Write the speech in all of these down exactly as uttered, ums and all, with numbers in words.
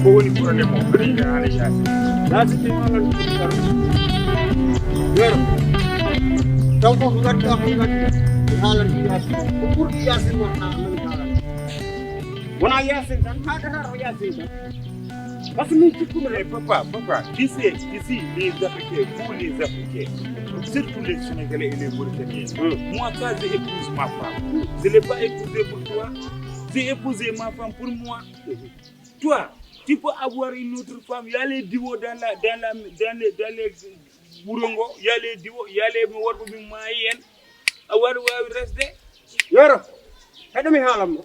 Ko woni problème o? Aɗa yiɗa haala Yaasin? Yaasin mi haalan ɗum kar. Yoro. Taw ko ngadda ko ngadda. Mi haalan ɗum Yaasin. Ko ɓurɗo Yaasin won ha min haalan. Wona Yaasin tan, haadata ko Yaasin tan. Parce que min cikkumi. Eh, papa, papa, tu sais, ici, les Africains, vous les Africains, surtout les Sénégalais et les Mauritaniens. Hmm. Moi, quand j'épouse ma femme, je l'ai pas épousée pour toi. J'ai épousé ma femme pour moi. Mhm. Toi, tu peux avoir une autre femme. Il y a les Diwo dans la, dans la, dans les, dans les Wurongo. Il y a les Diwo, il y a les Worɓe min maayi en. A waɗa waawi resde. Yoro, heɗo mi haalan mo.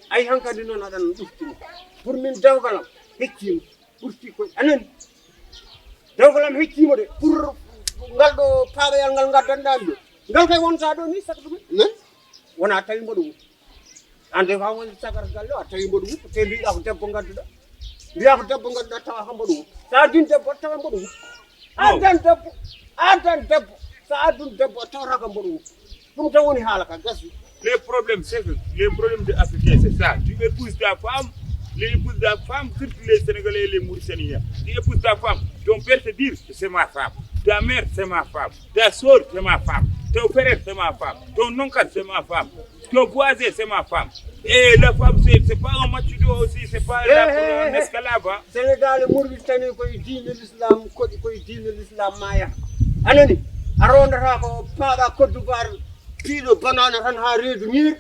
Ay hankadi noon aɗan ɗuftini. Pour min dewgal am hecciima. Ɓurti koy, a nani? Dewgal am hecciima de. Pour ngal ɗo paaɓayal ngal ngaddanɗaa mi ɗo. Ngal kay wonta ɗo ni saka ɗum. Nan? Wona tawi mboɗo wuppu. An de, ko a woni sagar galle, a tawi mboɗo wuppu, te mbiɗa ko debbo ngadduɗaa. Mbiya ko debbo ngadduɗaa, tawa ko mboɗo wuppu. Sa ardini debbo, tawa mboɗo wuppu. Oh. Ardan debbo, ardan debbo. Sa ardun debbo, a tawata ko mboɗo wuppu. Ɗum tan woni haala ka, gasi. Les problèmes, c'est que les problèmes de Africains, c'est ça. Tu épouses ta femme, tu épouses ta femme, surtout les Sénégalais et les Mauritaniens. Tu épouses ta femme, ton père te dit, c'est ma femme. Ta mère, c'est ma femme. Ta sœur, c'est ma femme. Ton frère, c'est ma femme. Ton oncle, c'est ma femme. Ton voisin, c'est ma femme. Et la femme, c'est, c'est pas un machudo aussi, c'est pas là pour un esclave, hein. Sénégal, Mauritanie, koye diine l'islam, koɗi koye diine l'islam ma yaha. A nani? A rondata ko paaɗa Côte d'Ivoire, piiɗo banana tan haa reedu ñiiri.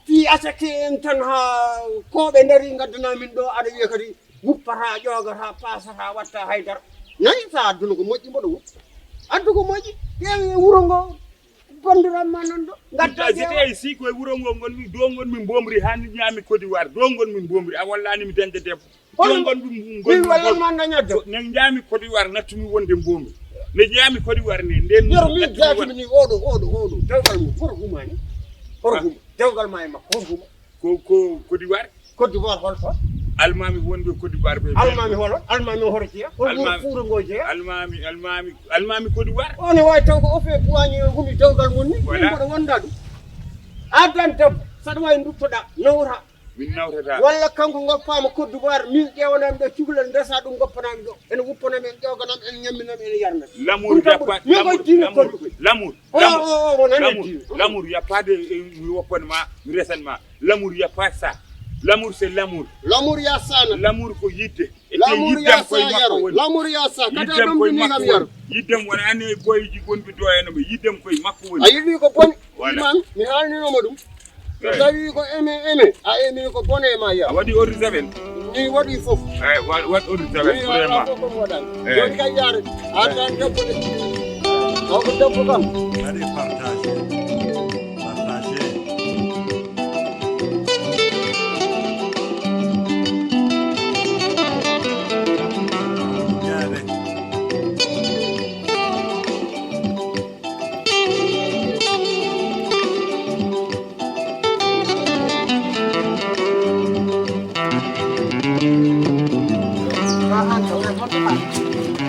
Fii asake en tan haa ko ɓe ndari ngaddana min ɗo, aɗa wiya kadi wuppataa, ƴoogataa, paasataa, waɗtaa haydara. Nani sa adduno ko moƴƴi mboɗo wuppa. Addu ko moƴƴi, ƴeewi e wuro ngo. Bandiran ma nan ɗo. Ngadda si jeewa. Tawi si ko e wuro ngo ngonmi, do ngonmi mbomri, han ñaami Côte d'Ivoire, do ngonmi mbomri, a wallani mi dañde debbo. Do ngonmi, min wallan ma daña debbo. Ne ñaami Côte d'Ivoire, nattumi wonde mbomri. Ne ñaami Côte d'Ivoire ne, nden yoro min nattumi jaatimi won- ni, oɗo, oɗo, oɗo. Dewgal mum, horo huma ni? Horo huma? Dewgal ma e makko, horo huma? Ko, ko Côte d'Ivoire? Côte d'Ivoire hol to? Almaami wonɓe Côte d'Ivoire ɓe. Almaami holo? Almaami o horo jeya? Hol wuro Fuuta ngo jeya? Almaami, almaami, almaami Côte d'Ivoire. O ne waawi taw ko o fee buwaani e humi dewgal mun ni? Voilà. Min mboɗo wonda ɗum. Addan debbo, saɗa waawi nduttoɗaa, nawra. Min nawtata. Walla kanko ngoppaama Côte d'Ivoire, min ƴeewanami ɗo cukalel, ndesa ɗum ngoppanami ɗo. Ene wuppanami, en ƴooganami, en ñamminami, en yarnami. L'amour, y a pas, min koye diine Côte d'Ivoire. L'amour. Oh, oh, oh, mon ami. L'amour, l'amour, y a pas de, eh, mi woppan ma, mi resan ma. L'amour, y a pas ça. L'amour, c'est l'amour. L'amour, y a ça, non? L'amour ko yidde. E te yiddem koye makko woni. L'amour, y a ça. Yiddem koye makko woni. Yiddem woni, ani boyji gonɓe do e no ɓe. Yiddem koye makko woni. A yiɗi ko boni? Voilà. Iman, mi haalninooma ɗum. So tawi ko aimé, aimé, a aimé ko bone ma ya. A waɗi eau de javel? Mi waɗi fof. Eyi, wa-, waɗ eau de javel, vraiment. Mi waɗa fof ko mi waɗani. Eyi. Joni kay yaare, a tan debbo de. O ko debbo kam. Waɗi partage. Partage. Yaare.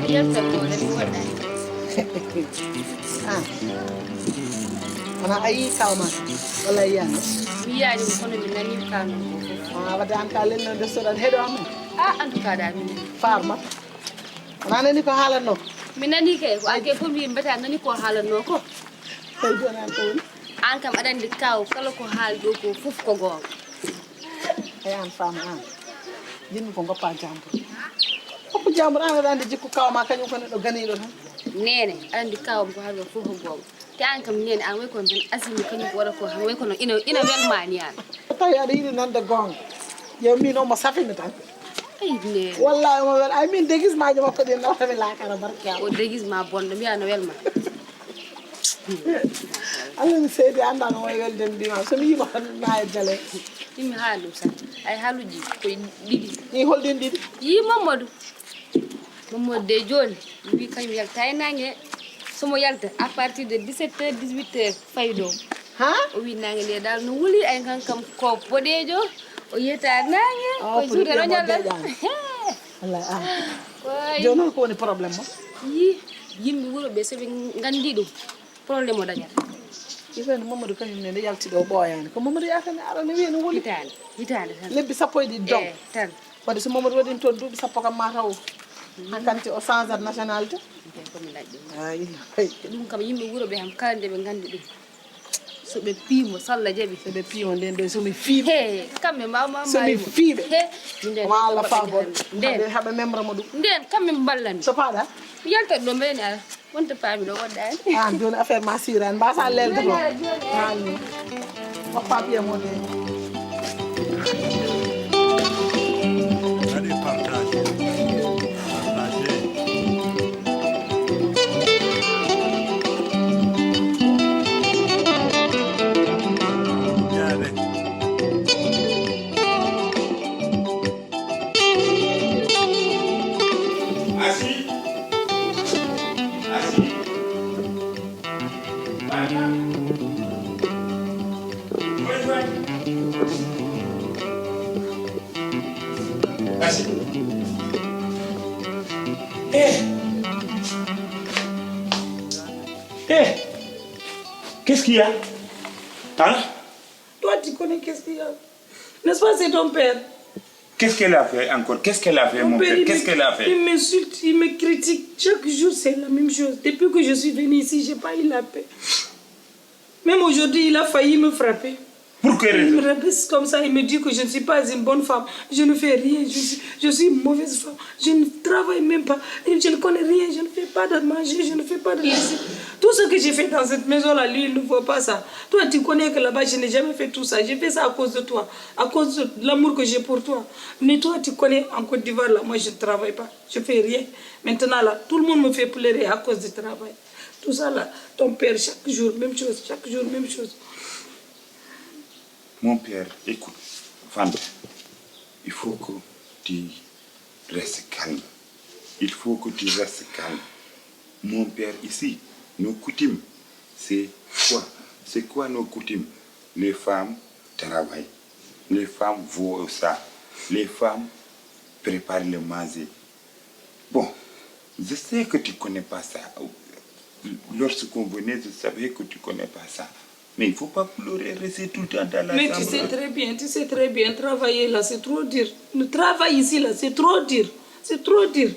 Yalta ko wala mi waɗa. Ah. Ana a yii kaw ma? Wala a yiyaani? Mi yiyaani mo, kono mi nanii kaw ma ko fof. Ah, wadde an ka lelno de soɗan heɗo am? Ah, en tout cas, da mi nanii. Faar ma? Wona nani ko haalanno? Mi nani kay, ko an kay fof mi mbiyata nani ko haalanno ko. Tawi jooni an ko woni? An kam aɗa anndi kaw, kala ko haali ɗo ko fof ko goonga. Ay an faama an. Jinmi ko ngoppa jambur. Ngoppa Jam, aɗa andi jikku kaawa ma, kañum ko neɗɗo ganiiɗo tan. Neene, aɗa andi kaawa am ko haalata fof ko goonga. Te an kam, neene, an way kono tan asimi, kañum ko waɗata ko, han way kono ina, ina welma ni an. Tawi aɗa yiɗi nande goonga. Yo min omo safina tan. Ay, neene. Wallahi omo wel-, ay, min déguisement ji makko ɗin nawata mi laakara, barke Yàlla. O déguisement bonɗo, mbiya no welma. Allah mi seedi, annda no way welden mbima. So mi yima tan, ma e jale. Yimmi haala ɗum sah. Ay, haaluuji ko ɗiɗi. Ni holɗin ɗiɗi? Yii Mamadou. Mamadou de jooni, mi wi kañum yalta e naange. So mo yalta à partir de dix-sept heures, dix-huit heures, fawi ɗo. Ha? O wi naange nde dal no wuli, ay, kan kam ko boɗeejo, o yiyata naange, ah, ko juuɗe ɗo ñalla. Wallahi, ah. Way. Jooni noon ko woni problème mo? Yii, yimɓe wuro ɓe, so ɓe nganndi ɗum, problème o dañata. Hitaande Mamadou kañum ne, nde yalti ɗo ɓooyaani. Ko Mamadou yaata ne ara ne wiya no woni? Hitaande, hitaande tan. Lebbi sappo e ɗiɗi dong. Eh, tan. Wadde so Mamadou waɗi toon duuɓi sappo kam ma taw. Hankanti o changeat nationalité. Ko mi laaj ɗum. Ay, ay. Ɗum kam yimɓe wuro ɓe kam kala nde ɓe nganndi ɗum. So ɓe pii mo, so Allah jaɓi. So ɓe pii mo, nden ɗo so mi fii ɓe. He, kamɓe ma, ma, so mi fii ɓe. He, nden wa Allah faabo. Nden. Haɓe, haɓe memra mo ɗum. Nden, kamɓe mballani. So paaɗa? Mi yaltat ɗo mbayni ala. Wonta paami ɗo woɗɗaani. Ah, jooni affaire ma siirani. Mbasa lelde ko. Jooni, jooni. Haalni. Wappa ɓiya mo de. Allez, partage. Partagez. Assis. Assis. Voilà. Assis. Eh. Eh. Qu'est-ce qu'il y a? Hein? Toi, tu connais qu'est-ce qu'il y a? N'est-ce pas, c'est ton père? Qu'est-ce qu'elle a fait encore? Qu'est-ce qu'elle a fait, mon père? Qu'est-ce qu'elle a fait? Mon père, il me, il m'insulte, il me critique. Chaque jour, c'est la même chose. Depuis que je suis venue ici, j'ai pas eu la paix. Même aujourd'hui, il a failli me frapper. Pour quelle raison? Il me rabaisse comme ça, il me dit que je ne suis pas une bonne femme. Je ne fais rien, je suis, je suis une mauvaise femme. Je ne travaille même pas. Et je ne connais rien, je ne fais pas de manger, je ne fais pas de lessive. Tout ce que j'ai fait dans cette maison-là, lui, il ne voit pas ça. Toi, tu connais que là-bas, je n'ai jamais fait tout ça. J'ai fait ça à cause de toi, à cause de l'amour que j'ai pour toi. Mais toi, tu connais, en Côte d'Ivoire, là, moi, je ne travaille pas. Je fais rien. Maintenant, là, tout le monde me fait pleurer à cause du travail. Tout ça, là, ton père, chaque jour, même chose, chaque jour, même chose. Mon père, écoute, Fanta, il faut que tu restes calme. Il faut que tu restes calme. Mon père, ici, nos coutumes, c'est quoi? C'est quoi nos coutumes? Les femmes travaillent. Les femmes voient ça. Les femmes préparent le manger. Bon, je sais que tu connais pas ça. Lorsqu'on venait, je savais que tu connais pas ça. Mais il faut pas pleurer, rester tout le temps dans la chambre. Mais tu sais très bien, tu sais très bien, travailler là, c'est trop dur. Le travail ici, là, c'est trop dur. C'est trop dur.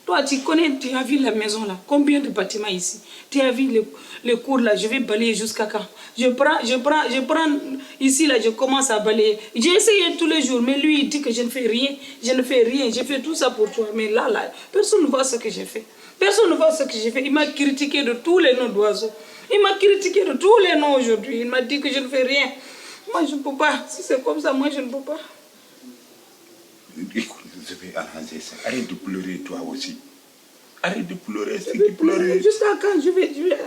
Toi, tu connais, tu as vu la maison là. Combien de bâtiments ici? Tu as vu les, les cours là, je vais balayer jusqu'à quand? Je prends, je prends, je prends ici là, je commence à balayer. J'ai essayé tous les jours, mais lui, il dit que je ne fais rien, je ne fais rien, je fais tout ça pour toi. Mais là, là, personne ne voit ce que j'ai fait. Personne ne voit ce que j'ai fait. Il m'a critiqué de tous les noms d'oiseaux. Il m'a critiqué de tous les noms aujourd'hui. Il m'a dit que je ne fais rien. Moi, je ne peux pas. Si c'est comme ça, moi, je ne peux pas. Écoute, je vais arranger ça. Arrête de pleurer, toi aussi. Arrête de pleurer, si tu pleures. Jusqu'à quand je vais, je vais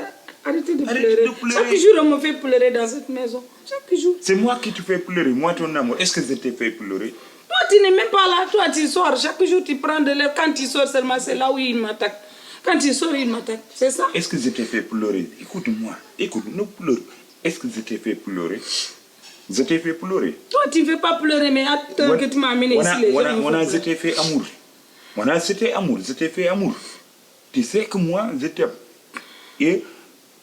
arrêter de pleurer? Arrête de pleurer. Chaque jour, on me fait pleurer dans cette maison. Chaque jour. C'est moi qui te fais pleurer, moi ton amour. Est-ce que je t'ai fait pleurer? Toi, tu n'es même pas là. Toi, tu sors. Chaque jour, tu prends de l'air. Quand tu sors seulement, c'est là où il m'attaque. Quand tu sors, il m'attaque. C'est ça. Est-ce que je t'ai fait pleurer? Écoute-moi. Écoute, ne pleure. Est-ce que je t'ai fait pleurer? Je t'ai fait pleurer. Toi, tu ne fais pas pleurer, mais attends que tu m'as amené ici, les gens me font pleurer. Wana, wana, je t'ai fait amour. Wana, je t'ai amour, je t'ai fait amour. Tu sais que moi, je t'aime. Et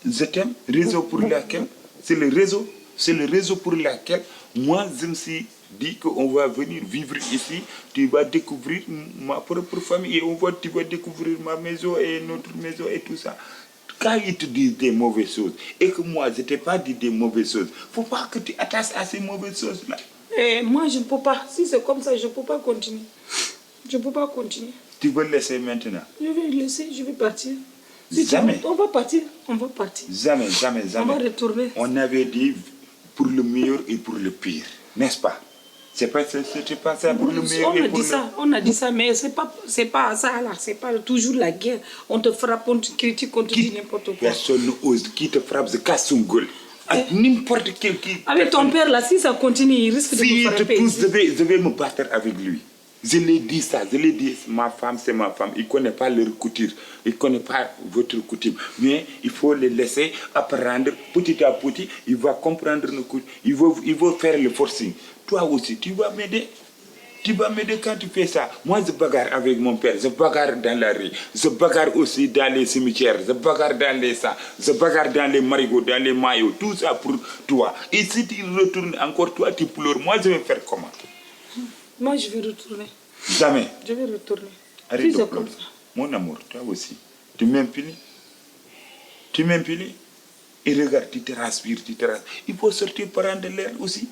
je t'aime, raison pour laquelle, c'est le réseau, c'est le réseau pour laquelle, moi, je me suis dit qu'on va venir vivre ici, tu vas découvrir ma propre famille et on va, tu vas découvrir ma maison et notre maison et tout ça. Quand ils te disent des mauvaises choses et que moi, je t'ai pas dit des mauvaises choses, faut pas que tu attaches à ces mauvaises choses-là. Eh, moi, je ne peux pas. Si c'est comme ça, je ne peux pas continuer. Je ne peux pas continuer. Tu veux laisser maintenant? Je vais laisser, je vais partir. Si tu Jamais. veux, on va partir, on va partir. Jamais, jamais, On va jamais. Retourner. On avait dit pour le meilleur et pour le pire, n'est-ce pas? C'est pas, c'est- c'était pas ça pour le meilleur On et a pour dit le ça, on a dit ça, mais c'est pas, c'est pas ça là, c'est pas toujours la guerre. On te frappe, on te critique, on te dit Qui- n'importe quoi. Personne n'ose, qui te frappe, je casse son gueule. À n'importe quel qui. Avec ton père là, si ça continue, il risque de S'il nous te frapper touche, ici. Je vais, je vais me battre avec lui. Je l'ai dit ça, je l'ai dit, ma femme, c'est ma femme. Il connaît pas leur couture, il connaît pas votre coutume. Mais il faut les laisser apprendre petit à petit. Il va comprendre nos coutumes. Il va, il va faire le forcing. Toi aussi, tu vas m'aider. Tu vas m'aider quand tu fais ça. Moi, je bagarre avec mon père. Je bagarre dans la rue. Je bagarre aussi dans les cimetières. Je bagarre dans les champs. Je bagarre dans les marigots, dans les maillots. Tout ça pour toi. Et si tu retournes encore, toi, tu pleures. Moi, je vais faire comment? Moi, je vais retourner. Jamais. Je vais retourner. Arrête Si de c'est pleurer. Comme ça. Mon amour, toi aussi. Tu m'aimes plus. Tu m'aimes plus. Et regarde, tu transpires, tu transpires. Il faut sortir prendre l'air aussi.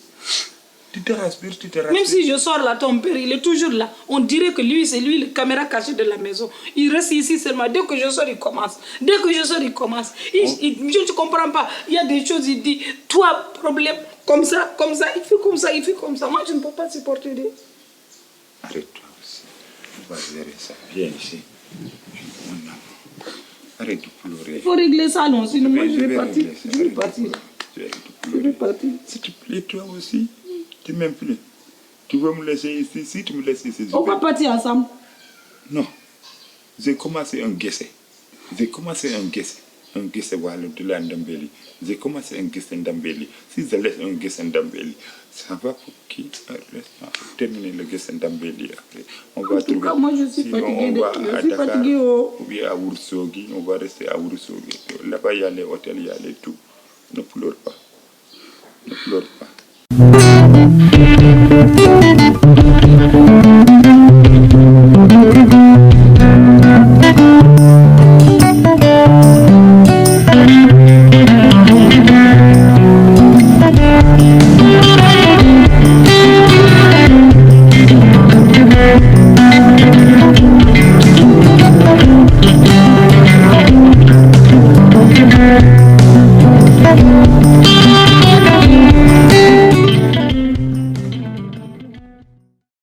Tu transpires, tu transpires. Même si je sors là, ton père, il est toujours là. On dirait que lui, c'est lui le caméra caché de la maison. Il reste ici seulement. Dès que je sors, il commence. Dès que je sors, il commence. Il, il- je ne comprends pas. Il y a des choses, il dit, toi, problème, comme ça, comme ça, il fait comme ça, il fait comme ça. Moi, je ne peux pas supporter des... Arrête-toi aussi. On va gérer ça. Viens ici. Mon amour. Arrête de pleurer. Il faut régler ça, non, sinon moi, je vais Régler partir. ça. Je vais Arrête de partir. pleurer. Arrête de Je vais pleurer. Partir. S'il te plaît, toi aussi, tu m'aimes plus. Tu veux me laisser ici? Si tu me laisses ici, je On va vais- Partir ensemble. Non. J'ai commencé un guessé. J'ai commencé un guessé. Un guessé, voilà, de la Ndambeli. J'ai commencé un guessé Ndambeli. Si je laisse un guessé Ndambeli, ça va pour qui? Reste pour terminer le guessé Ndambeli. Après, on va En tout trouver. Cas, moi, je suis Sinon, fatiguée on de va je à suis Dakar fatiguée, oh. Ou bien à Ourossogui. On va rester à Ourossogui. Là-bas, il y a les hôtels, il y a les tout. Ne pleure pas. Ne pleure pas.